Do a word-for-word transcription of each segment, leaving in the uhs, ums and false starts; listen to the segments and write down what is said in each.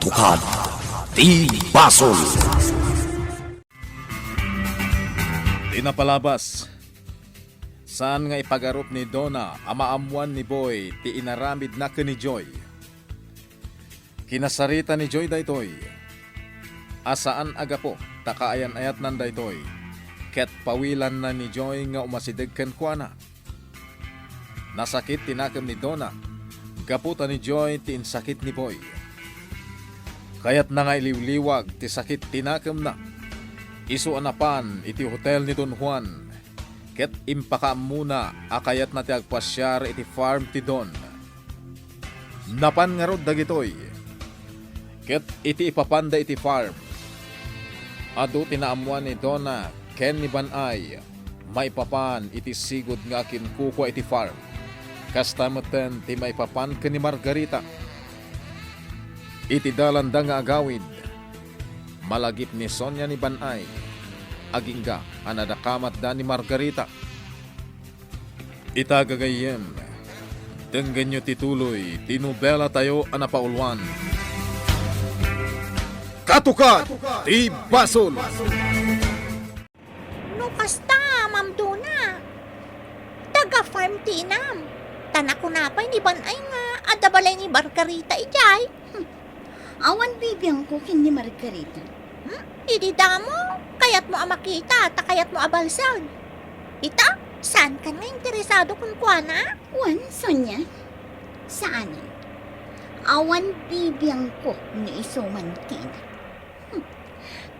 Katukad ti basol. Ti napalabas, saan nga ipagarup ni Donna a maammoan ni Boy ti inaramidna ken ni Joy. Kinasarita ni Joy daytoy a saan a gapu ta kaayan-ayatnan daytoy, ket pawilanna ni Joy nga umasideg kenkuana. Nasakit ti nakem ni Donna gapu ta ni Joy ti insakit ni Boy. Kayatna nga iliwliwag ti sakit ti nakemna. Isu a napan iti hotel ni Don Juan, ket impakaammona a kayatna ti agpasiar iti farm ti Don. Napan ngarud dagitoy, ket iti ipapanda iti farm, adu ti naammoan ni Donna ken ni Ban-ay maipapan iti sigud nga akinkukua iti farm. Kasta metten ti maipapan ken ni Margarita. Iti dalanda nga agawid, malagip ni Sonia ni Ban-ay. Agingga a nadakamatda ni Margarita. Ita, gagayyem, denggenyo ti tuloy ti nobelatayo a napauluan. Katukad ti Basol! No kasta, Ma'am Donna, taga-farm ti inam. Ta nakuna pay ni Ban-ay nga adda balay ni Margarita idiay. Hmm. Awan bibiangko ken ni Margarita. Hmm? Idi damo, kayatmo a makita, ta kayatmo a balsag. Ita, saankan nga interesado kenkuana? Wen, Sonia. Saanen. Awan bibiangko no isu man ti ina. Hmm.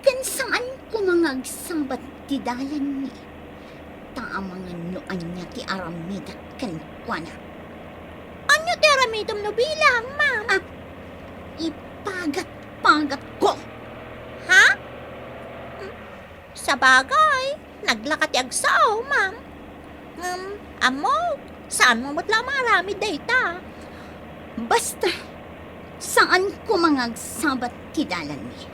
Ken saan koma nga agsabat ti dalanmi. Ta amangan no ania ti aramidak kenkuana. Ania ti aramidem no bilang, ma'am? Ah, ipagat-pagatko. Ha? Hmm. Sabagay, naglaka ti agsao, ma'am. Ngem, ammok, saanmo met la maaramid dayta. Basta, saan koma nga agsabat ti dalanmi.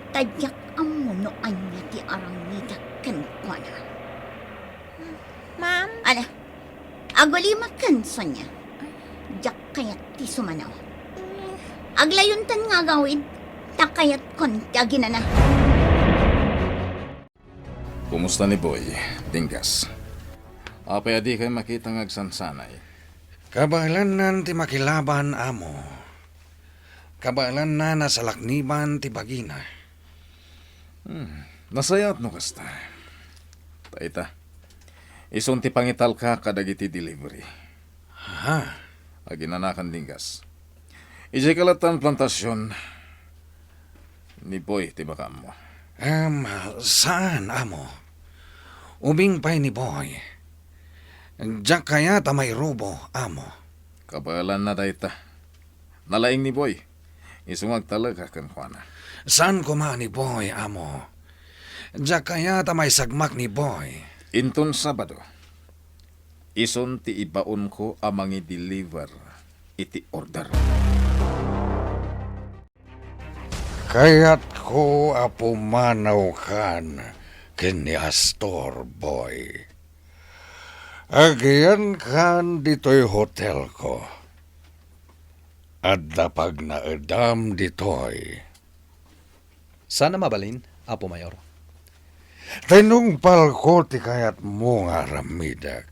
Ta diak ammo no ania ti aramidak kenkuana. Ma'am? Ala, agulimaken, Sonia. Diak kayat ti sumanaw. Aglayontan nga agawid, ta kayatkon ti aginana. Kumusta ni Boy, Dinggas? Apay a dikay makita nga agsansanay? Kabaelannan ti makilaban, amo. Kabaelanna nasalakniban ti bagina. Hmm, nasayaat no kasta. Ta ita, isun ti pangitalka kadagiti delivery. Ha? Aginanakan, Dinggas. Idiay kalatan plantasion ni Boy ti makaammo. Em, saan, amo? Ubing pay ni Boy. Diak kayat a mairubo, amo. Kabaelanna dayta. Nalaing ni Boy. Isu nga agtalek kenkuana. Saan koma ni Boy, amo? Diak kayat a maisagmak ni Boy. Inton Sabado, isun ti ibaonko a mangideliver iti order. Kayatko a pumanawkan ken ni Astor, Boy. Agiyankan ditoy hotelko. Adda pagnaedam ditoy. Saan a mabalin, Apo Mayor. Tinungpalko ti kayatmo nga aramidek.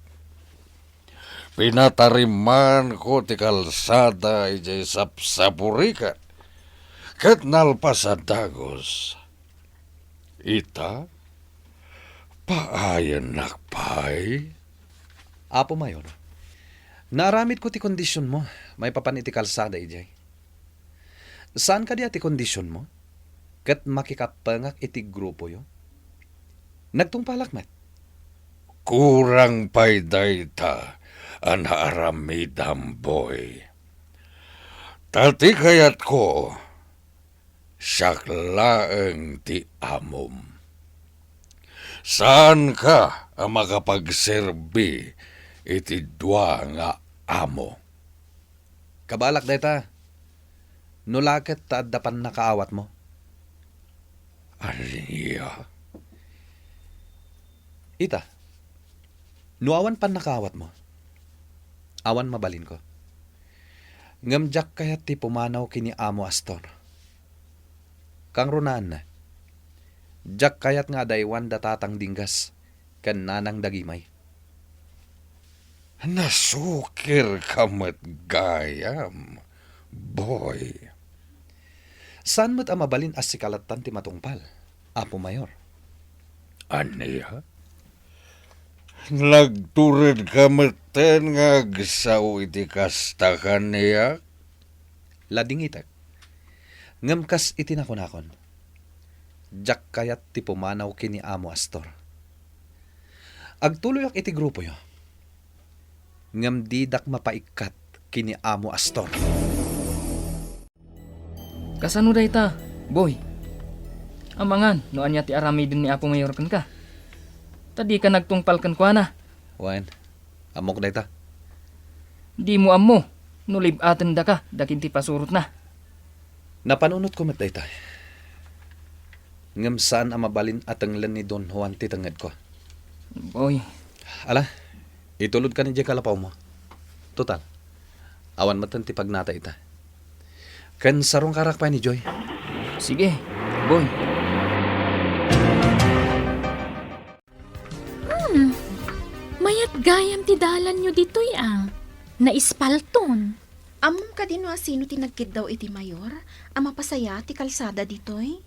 Pinatarimanko ti kalsada idiay sapsapurikan ket nalpas a dagus. Ita, paayennak pay? Apo Mayor, naaramidko ti kondisionmo maipapan iti kalsada idiay. Saan kadi a ti kondisionmo ket makikappengak iti grupoyo? Nagtungpalak met. Kurang pay dayta a naaramidam, Boy. Ta ti kayatko, siak laeng ti amom. Saanka a makapagserbi iti dua nga amo. Kabaelak dayta. No la ket ta adda pannakaawatmo. Ania? Ita, no awan pannakaawatmo, awan mabalinko. Ngem diak kayat ti pumanaw ken ni Amo Astor. Kangrunaanna, diak kayat nga adaywan da Tatang Dinggas ken Nanang Dagimay. Nasukirka met gayam, Boy. Saan met a mabalin a sika lattan ti matungpal, Apo Mayor. Ania? Nagturedka metten nga agsao iti kasta kaniak? Ladingitek. Ngem kas iti nakunakon, diak kayat ti pumanaw ken ni Amo Astor. Agtuloyak iti grupoyo, ngem didak mapaikkat ken ni Amo Astor. Kasano dayta, Boy? Amangan no ania ti aramiden ni Apo Mayor kenka. Ta dika nagtungpal kenkuana. Wen, ammok dayta. Dimo ammo no lib-atendaka dagiti pasurotna. Napanunotko met dayta. Ngem saan a mabalin a tenglen ni Don Juan ti tengngedko. Boy. Ala, itulodkan idiay kalapawmo. Total, awan metten ti pagnata ita. Ken sarungkarak pay ni Joy. Sige, Boy. Hmm, mayat gayam ti dalanyo ditoy a. Naispalton. Ammom kadi no asino ti nagkiddaw iti mayor a mapasaya ti kalsada ditoy?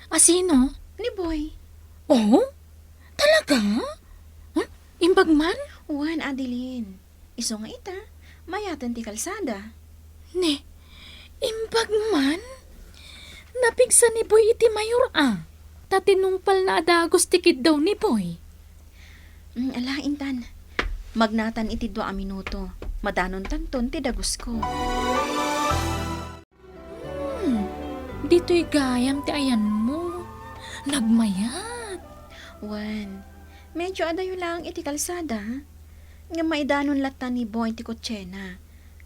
Asino? Ni Boy. Oh? Talaga? Huh? Imbag man? Wen, Adeline. Isu nga ita, mayaten ti kalsada. Ne, imbag man? Napigsa ni Boy iti mayor a. Ta tinungpalna a dagus ti kiddaw ni Boy. Mm, ala, intan. Magnatan iti dua a minuto. Madanontanton ti dagusko. Hmm, ditoy gayam ti ayanmo. Nagmayat. Wen, medyo adayo laeng iti kalsada. Ngem maidanon latta ni Boy ti kotsena.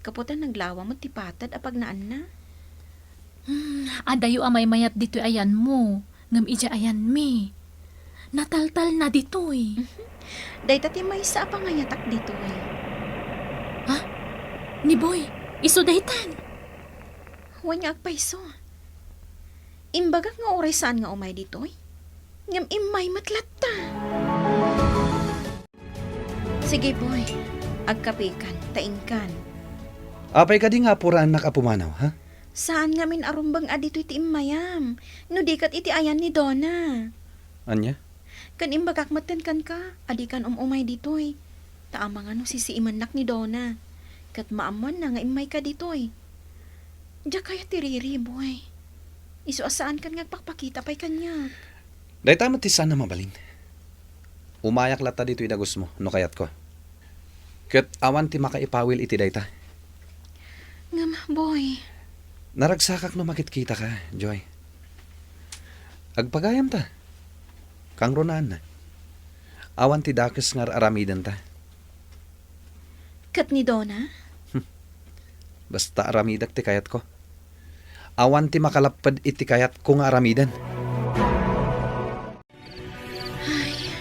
Gapu ta naglawa met ti pated a pagnaanna. Hmm, adayo a maymayat ditoy ayanmo, ngem idiay ayanmi. Nataltalna ditoy. Dayta ti maysa a pangayatak ditoy. Ha? Ni Boy, isu daytan? Wen nga agpayso. Imbagak nga uray saan nga umay ditoy. Ngem immay met latta. Sige, Boy. Agkapekan, ta inkan. Apay kadi nga apuraannak a pumanaw, ha? Saan ngamin a rumbeng a ditoy ti immayam, no di ket iti ayan ni Dona. Ania? Ken imbagak metten kenka a dikan um-umay ditoy. Ta amangan no sisiimennak ni Dona. Ket maammoanna nga immayka ditoy. Diak kayat ti riri, Boy. Isu a saankan nga agpakpakita pay kaniak. Dayta met ti saan a mabalin. Umayak latta ditoy dagusmo no kayatko. Ket awan ti makaipawil iti dayta. Ngem, Boy. Naragsakak no makitkitaka, Joy. Agpagayamta. Kangrunaanna. Awan ti dakes nga ar-aramidenta. Ket ni Dona? Hmm. Basta aramidak ti kayatko. Awan ti makalapped iti kayatko nga aramiden. Ay,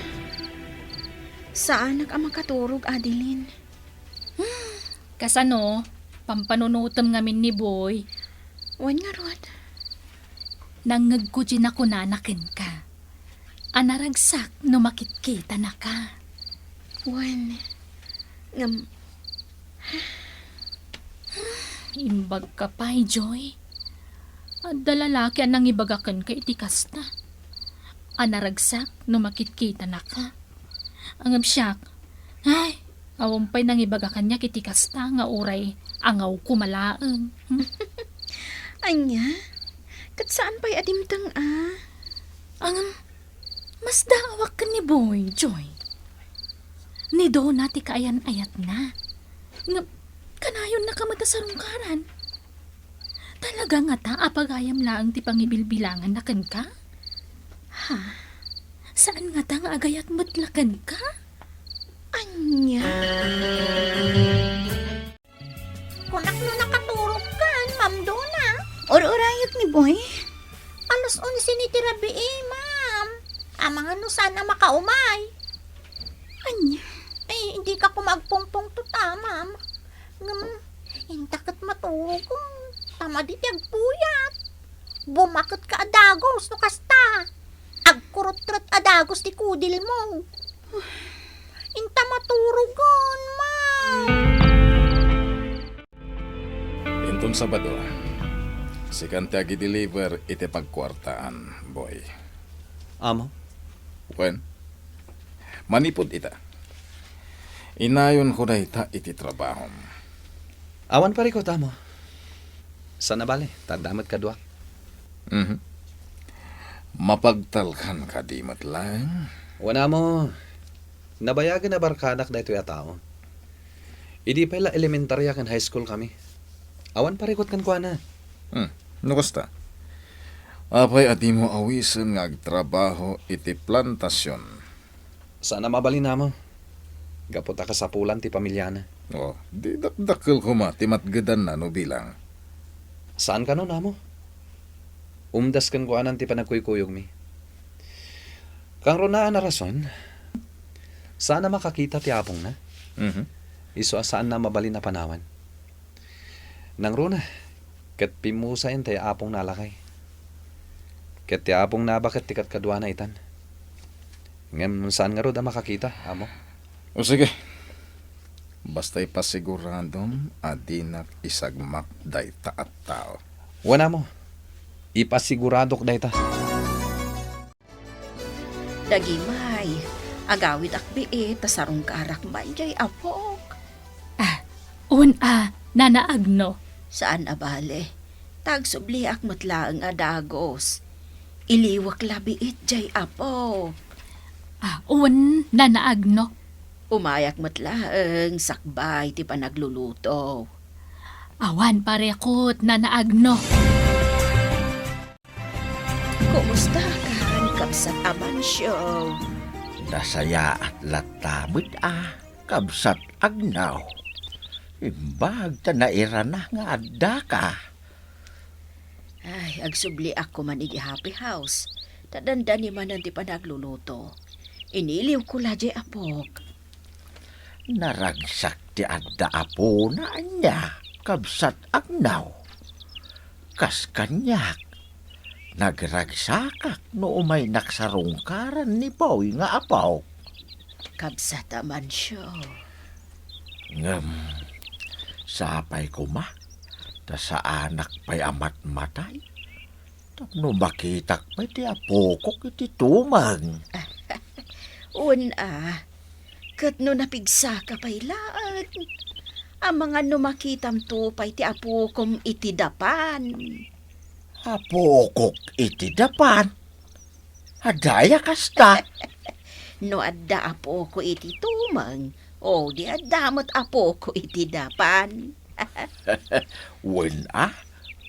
saanak a makaturog, Adeline. Hmm, kasano? Pampanunotem ngamin ni Boy. Wen ngarud. Nangngegko ti nakunana kenka. A naragsak no makitkitanaka. Wen, ngem, imbagka pay, Joy. Adda lalaki a nangibaga kenka iti kasta. A naragsak no makitkitanaka. Ngem siak, ay, awan pay nangibaga kaniak iti kasta nga uray angawko malaeng. Ania? Ket saan pay a dimteng a? Ngem, masdaawak ken ni Boy, Joy. Ni Dona ti kaayan-ayatna. Ngem, kanayonnaka met a sarungkaran. Talaga ngata a pagayam laeng ti pangibilbilanganna kenka? Ha? Saan ngata nga agayat met la kenka? Ania? Kunak no nakaturogkan, Ma'am Dona. Ur-urayek ni Boy. Alas onse ni ti rabii, ma'am. Amangan no saan a makaumay. Ania? Ay, dika koma agpungpungtot, ma'am. Ngem, Inta ket maturogen, ta madi ti agpuyat. Bumaket ka a dagus no kasta. Agkurutret a dagus ti kudilmo. Inta maturogen, Ma'am. Inton Sabado, sikan ti agi-deliver iti pagkuartaan, boy. Amo? Wen, manipud ita, inayonko dayta iti trabahom. Awan parikut, amo. Saan a bale, ta adda met kaduak. Mhm. Mapagtalkan kadi met laeng? Wen, amo. Nabayagen a barkadak daytoy a tao. Idi pay la elementaria ken high school kami, awan parikut kenkuana. Hmm, no kasta, apay a dimo awisen nga agtrabaho iti plantasion? Saan a mabalin, amo. Gapu ta kasapulan ti pamiliana. Oh, di dakdakkel koma ti matgedanna no bilang. Saan kano, amo. Umdas kenkuanan ti panagkuykuyogmi. Kangrunaan a rason, saan a makakita ti apongna. Mhm. Isu a saanna a mabalin a panawan. Nangruna, ket pimmusaen ti apongna a lakay. Ket ti apongna a baket ti kadkaduana itan. Ngem saan ngarud a makakita, amo. O sige. Basta ipasiguradom a dinak isagmak dayta a tao. Wen, amo. Ipasiguradok dayta. Dagimay, agawidak biit ta sarungkarak man jay apok. Ah, un a, Nana Agno. Saan a bale. Ta agsubliak met laeng a dagus. Iliwek la biit jay apok. Ah, un, Nana Agno. Umayak met laeng sakbay ti panagluluto. Awan parikut, Nana Agno. Kumusta kan, Kabsat Amancio? Nasayaat latta met a, Kabsat Agno. Imbag ta nairana nga addaka. Ay, agsubliak koman idi Happy House. Ta dandani manen ti panagluluto. Iniliwko la jay apok. Naragsak ti adda apona ania, Kabsat Agno. Kas kaniak, nagragsakak no umaynak sarungkaran ni Boy nga apok. Kabsat Amancio. Ngem, sapay koma, ta saanak pay a matmatay. Tapno makitak pay ti apokok iti tumeng. Wen a, ket no napigsaka pay laeng, amangan no makitamto pay ti apokom iti dapan. Apokok iti dapan? Adda aya kasta? No adda apoko iti tumeng, o di adda met apoko iti dapan. Wen a,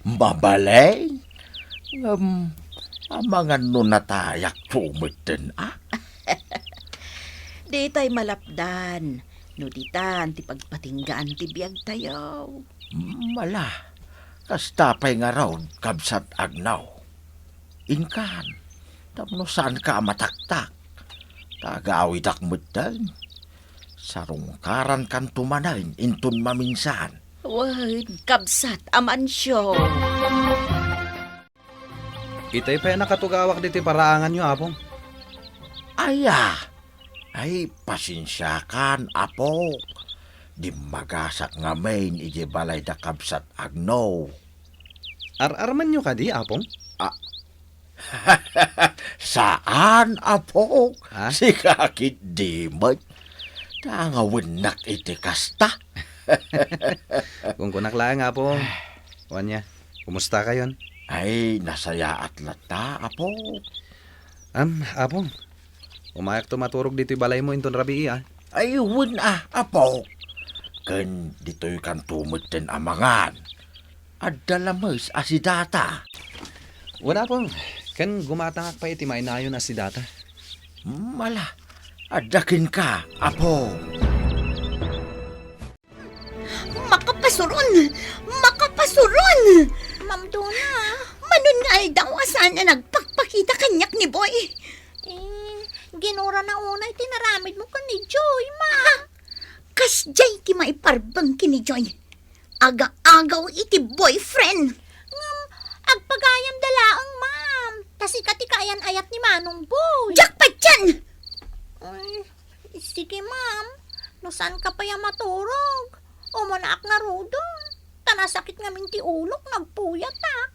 mabalin. Ngem, amangan no natayakto metten a? Ditay malapdan, no ditan ti pagpatinggaan ti biagtayo. Mala, kasta pay ngarud, Kabsat Agno. Inkan, tapno saanka a mataktak. Ta agawidak metten. Sarungkarankanto manen inton maminsan. Wen, Kabsat Amancio. Itay pay a nakatugawak ditoy paraanganyo, Apong. Aya, ay, pasensiakan, Apok. Dimmagasak ngamin idiay balay da Kabsat Agno. Ar-armenyo kadi, Apong? Ah. Saan, Apok. Ha? Sika ketdi met. Ta ngawennak iti kasta. Kunkunak laeng, Apong. Wen a, kumusta kayon? Ay, nasayaat latta, Apok. Am, Apong, umayakto maturog ditoy balaymo inton rabii, a. Ay, wen a, Apok. Ken ditoykanto metten a mangan. Adda lames a sidata. Wen, Apong, ken gumatangak pay iti mainayon a sidata. Mala, adda kenka, Apong. Makapasuron! Makapasuron! Ma'am Donna. Manon nga aldaw a saan a nagpakpakita kaniak ni Boy? Eh, ginurana unay ti naramidmo ken ni Joy, ma. Ha? Kasdiay ti maiparbeng ken ni Joy. Aga-agaw iti boyfriend. Ngem, agpagayam da laeng, ma'am. Ta sika ti kaayan-ayat ni Manong Boy. Jackpot yan! Ay, sige, ma'am. No saan ka pay a maturog, umanaak ngaruden. Ta nasakit ngamin ti ulok, nagpuyatak.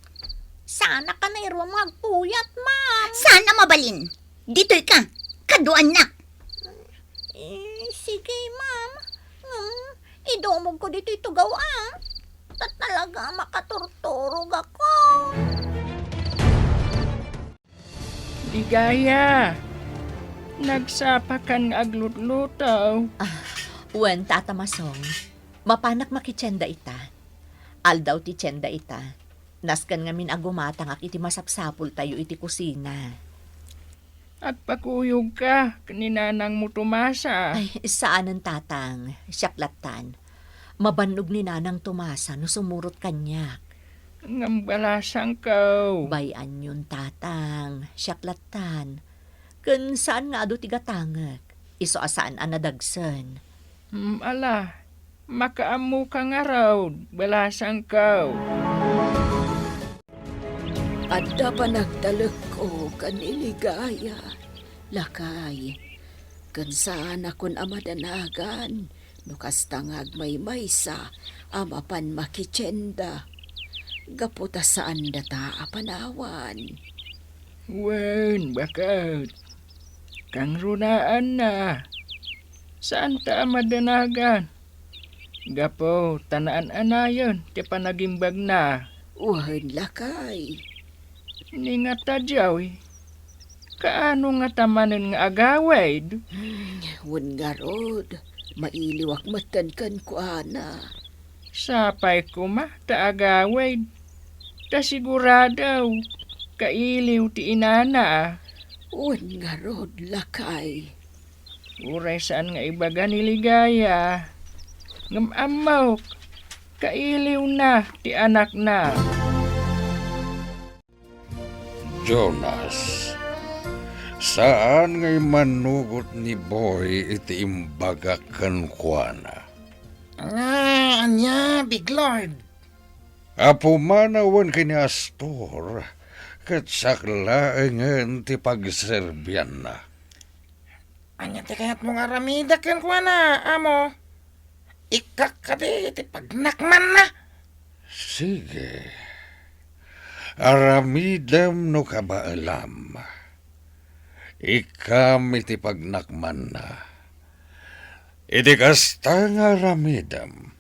Saan ka nairuam nga agpuyat, ma'am. Saan a mabalin? Ditoy ka. Kaduannak. Eh, sige, ma'am. Hmm, idumogko ditoy tugaw, ah. Ta talaga makaturturog ako. Ligaya, nagsapakan nga aglutluto? Ah, wen, Tata Masong. Mapanak makitienda ita. Aldaw ti tienda ita. Nasken ngamin a gumatangak iti masapsapultayo iti kusina. Agpakuyogka ken ni Nanangmo Tomasa. Ay, saanen, Tatang. Siak lattan. Mabannog ni Nanang Tomasa no sumurot kaniak. Ngem balasangko. Bay-anyon, Tatang. Siak lattan. Ken saan nga adu ti gatangek. Isu a saan a nadagsen. Hmm, ala. Makaammoka ngarud, balasangko. Adda panagtalekko ken ni Ligaya, lakay. Ken saanakon a madanagan no kasta nga agmaymaysa a mapan makitienda. Gapu ta saan data a panawan. Wen, baket. Kangrunaanna. Saanta a madanagan. Gapu ta naan-anayen ti panagimbagna. Wen, lakay. Ni ngata, Joy, kaano ngata manen nga agawid? Hmm, wen ngarud, mailiwak metten kenkuana. Sapay koma ta agawid. Ta sigurado, kailiw ti inana. Wen ngarud, lakay. Uray saan nga ibaga ni Ligaya, ngem ammok, kailiwna ti anakna. Jonas, saan nga immanugot ni Boy iti imbagak kenkuana. Ah, ania, Big Lord? Apo man a wen ken ni Astor, ket siak laengen ti pagserbianna. Ania ti kayatmo nga aramidek kenkuana, amo? Ikkak kadi ti pagnakmanna? Sige. Aramidem no kabaelam. Ikkam iti pagnakmanna. Iti kasta nga aramidem,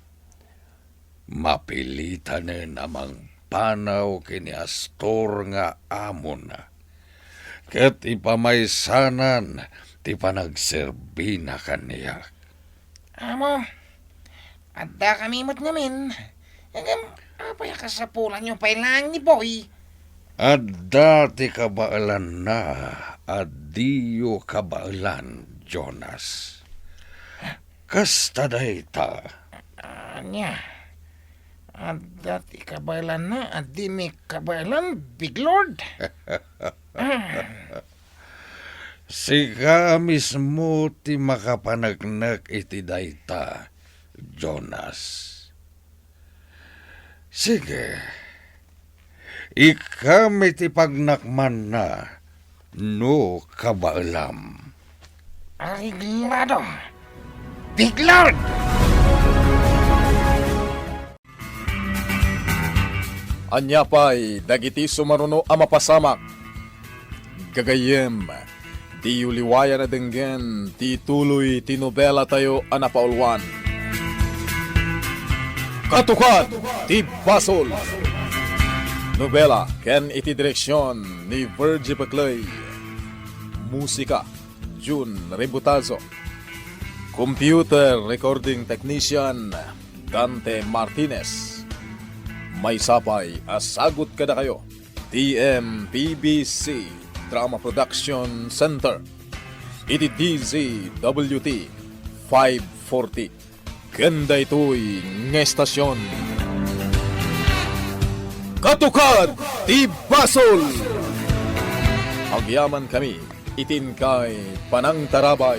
mapilitanen a mangpanaw ken ni Astor nga amona, ket ipamaysanan ti panagserbina kaniak. Amo, addakami met ngamin. Ngem, apay a kasapulanyo pay laeng ni Boy? Adda ti kabaelanna a diyo kabaelan, Jonas. Kasta dayta. Ania? Adda ti kabaelanna a dimi kabaelan, Big Lord? Ah. Sika mismo ti makapaneknek iti dayta, Jonas. Sige, ikkam iti pagnakmanna no kabaelam. Areglado, Big Lord! Ania pay dagiti sumaruno a mapasamak? Gagayyem, diyo liwayan a denggen ti tuloy ti nobelatayo a napauluan, Katukad ti Basol. Nobela ken iti direksion ni Virgie Peclay. Musika, Jun Rebutazo. Computer Recording Technician, Dante Martinez. Maysa pay a sagut kadakayo ti M P B C Drama Production Center iti D Z W T five forty. Ken daytoy nga estasion, Katukad ti Basol! Agyamankami iti inkay panangtarabay